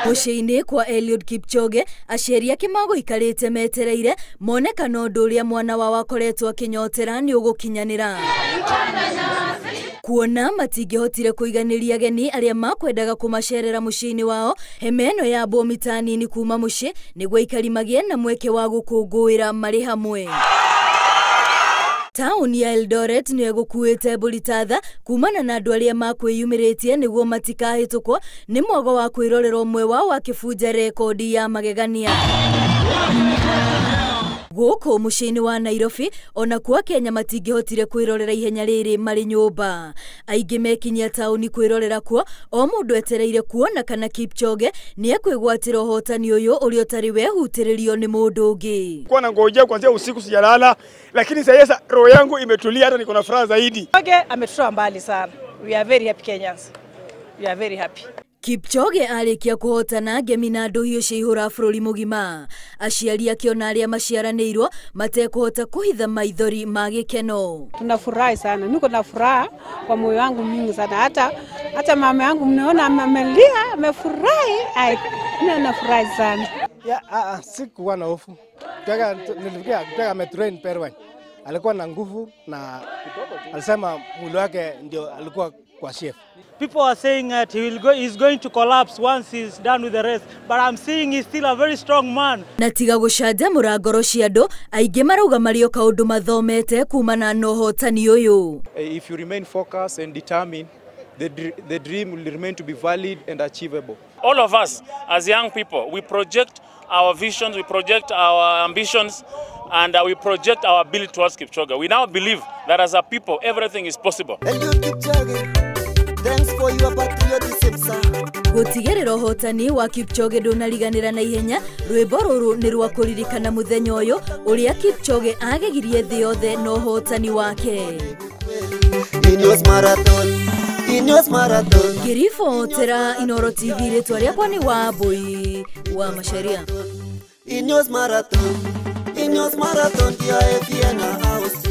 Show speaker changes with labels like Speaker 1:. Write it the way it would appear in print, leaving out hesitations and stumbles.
Speaker 1: Mũciĩ-inĩ kwa Eliud Kipchoge, aciari ake magũikarĩte metereire mone kana ũndũ ũrĩa mwana wao akoretwo akĩnyotera nĩ ũgũkinyanĩra. Kuona matingĩhotire kũiganĩria ageni arĩa makwendaga kũmacerera mũciĩ-inĩ wao, hema ĩno yambwo mita nini kuma mũciĩ nĩguo aikari magĩe na mweke wa gũkũngũĩra marĩ hamwe. Taũni ya Eldoret nĩyo ĩgũkuĩte mbũri ta tha kumana na andũ arĩa makwĩyumĩrĩtie nĩguo matikahĩtũkwo nĩ mwago wa kwĩrorera ũmwe wao akĩbunja rekondi ya magegania. Gũkũ mũciĩ-inĩ wa Nairobi onakuo Akenya matingĩhotire kwĩrorera ihenya rĩrĩ marĩ nyũmba. Aingĩ mekinyia taũni kwĩrorera kuo, o mũndũ etereire kuona kana Kipchoge nĩ ekwĩgwatĩra ũhotani ũyũ ũrĩa ũtarĩ wehutĩrĩrio nĩ mũndũ ũngĩ.
Speaker 2: Kwa nangojea kuanzia usiku sijalala, lakini sasa roho yangu imetulia, hata niko na furaha zaidi.
Speaker 3: Kipchoge ametutoa mbali sana. We are very happy Kenyans. We are very happy.
Speaker 1: Kipchoge arĩkia kũhotana ngemi na ndũhiũ ciaihũra bũrũri mũgima. Aciari akiona arĩa maciaranĩirwo matekũhota kũhitha maithori ma gĩkeno.
Speaker 4: Tunafurahi sana, niko na furaha kwa moyo wangu mingi sana. Hata mama yangu mnaona amelia, amefurahi. Ai, nafurahi sana.
Speaker 5: Ya, sikuwa na hofu. Nilifikia Kipchoge ametrain Perwan. Alikuwa na nguvu na alisema mwili wake ndio alikuwa kwa chef.
Speaker 6: People are saying that he's going to collapse once he's done with the race, but I'm seeing he's still a very strong man.
Speaker 1: Na tiga gũcanjamũra ngoro cia andũ, aingĩ marauga marĩ o kaũndũ mathomete kumana na ũhotani ũyũ.
Speaker 7: If you remain focused and determined, the dream will remain to be valid and achievable.
Speaker 8: All of us as young people, we project our visions, we project our ambitions, and we project our ability towards Kipchoge. We now believe that as a people, everything is possible.
Speaker 9: Eliud Kipchoge, thanks for your patriotism, sir.
Speaker 1: Gũtigĩrĩra ũhotani wa Kipchoge ndũnariganĩra na ihenya, rwĩmbo rũrũ nĩ rwa kũririkana mũthenya ũyũ ũrĩa Kipchoge agegirie thĩ yothe na ũhotani wake.
Speaker 9: Ineos Marathon, Ineos Marathon.
Speaker 1: Ngĩribotera Inooro TV, rĩtwa rĩakwa nĩ Wambui wa Macharia.
Speaker 9: Ineos Marathon, Ineos Marathon, ya Vienna House.